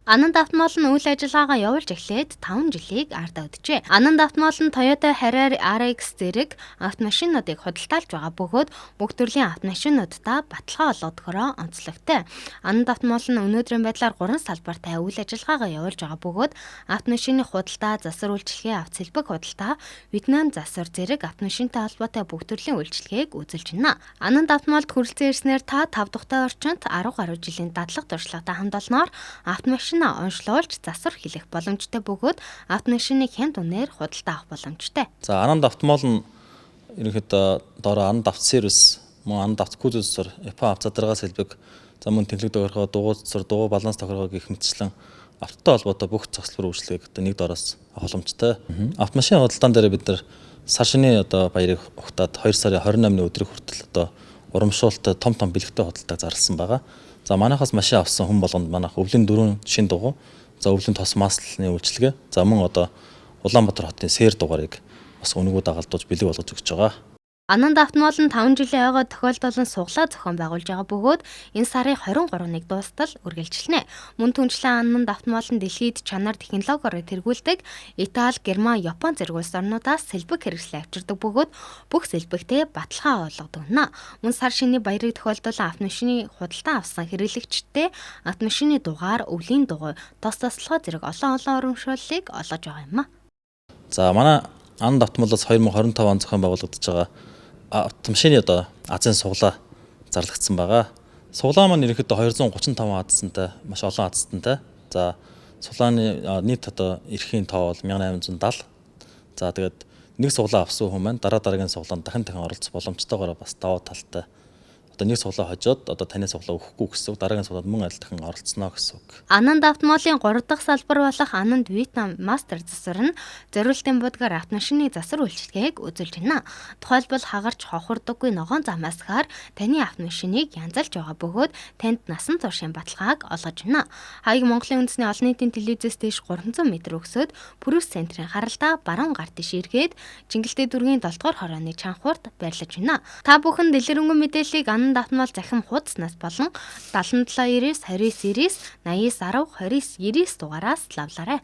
Ананд Автомол нь үйл ажиллагаагаа явуулж эхлээд 5 жилийг ард авджээ. Ананд Автомол нь Toyota Harrier RX зэрэг автомашинуудыг худалдаалж байгаа бөгөөд бүх төрлийн автомашинуудаа баталгаа олгодогоороо онцлогтой. Ананд Автомол нь өнөөдрийн байдлаар 3 салбартай үйл ажиллагаагаа явуулж байгаа бөгөөд автомашины худалдаа, засвар үйлчилгээ, авто сэлбэг худалдаа, Вьетнам засвар зэрэг автомашинтай холбоотой бүх төрлийн үйлчилгээг үзүүлж байна. Ананд Автомолд хүрэлцэн ирснээр та 5 дахь орчинд 10 гаруй жилийн дадлага туршлагатай хамт олноор автомашин онцлуулж засвар хийх боломжтой бөгөөд автомашиныг хямд үнээр худалдаа авах боломжтой. За, Ананд Автомол нь ерөнхийдөө доороо Ананд Авто сервис, мөн Ананд Авто кузов засвар, Япон авто задаргаа сэлбэг, за мөн тэнхлэг тохиргоо, дугуй засвар, дугуй баланс тохиргоо гэх мэтчлэн автотой холбоотой бүх зохицлбор үйлчилгээг одоо нэг доороос авах боломжтой. Автомашин худалдаан дээр бид нар сар шинийн одоо баярыг угтаад 2 сарын 28-ны өдрийг хүртэл одоо урамшуултай том том бэлэгтэй худалдааг зарласан байгаа. За, манайхаас машин авсан хүн болгонд манайх өвлийн 4 шин дугуй, за өвлийн тос маслын үйлчилгээ, за мөн одоо Улаанбаатар хотын сэр дугаарыг бас үнэгүй дагалдуулж бэлэг болгож өгч байгаа. Ананд Автомол нь 5 жилийн ойгоо тохиолдолн суглаа зохион байгуулж байгаа бөгөөд энэ сарын 23-ыг дуустал үргэлжилнэ. Мөн түншлэн Ананд Автомол нь дэлхийд чанар технологиор тэргүүлдэг Итали, Герман, Япон зэрэг улс орнуудаас сэлбэг хэрэгслээ авчирдаг бөгөөд бүх сэлбэгтээ баталгаа олгодог нэ. Мөн сар шинийн баярыг тохиолдуулан автомашины худалдан авсан хэрэглэгчдээ автомашины дугаар, өвлийн дугуй, тос тослогоо зэрэг олон олон урамшууллыг олгож байгаа юм а. За, манай Ананд Автомолоос 2025 он зохион байгуулагдаж байгаа автомашины одоо азийн суглаа зарлагдсан байгаа. Суглаа маань ерөнхийдөө 235 азсантай, маш олон азстантай. За, суглааны нийт одоо эрхийн тоо бол 1870. За, тэгээд нэг суглаа авсан хүн маань дараа дараагийн суглаанд дахин дахин оролцох боломжтойгоор бас давуу талтай. Одоо нэг суглаа хожоод одоо таны суглаа өгөхгүй гэсэн үг, дараагийн суглаад мөн адил дахин оролцоно гэсэн үг. Ананд Автомолын 3 дахь салбар болох Ананд Вьетнам мастер засвар нь зориултын буудгаар автомашины засвар үйлчилгээг үзүүлж байна. Тухайлбал хагарч хохирдоггүй ногоон замаас хаар таны автомашиныг янзалж байгаа бөгөөд танд насан туршийн баталгааг олгож байна. Хаяг Монголын үндэсний олон нийтийн телевизээс дээш 300 м өксөд Прүс центрийн харалдаа баруун гар тийш эргээд Чингэлтэй дүүргийн 7 дугаар хорооны чанхуурт байрлаж байна. Та бүхэн дэлгэрэнгүй мэдээллийг Ананд Автомол захим хуудаснаас болон 77 99 29 89 10 29 99 дугаараас лавлаарай.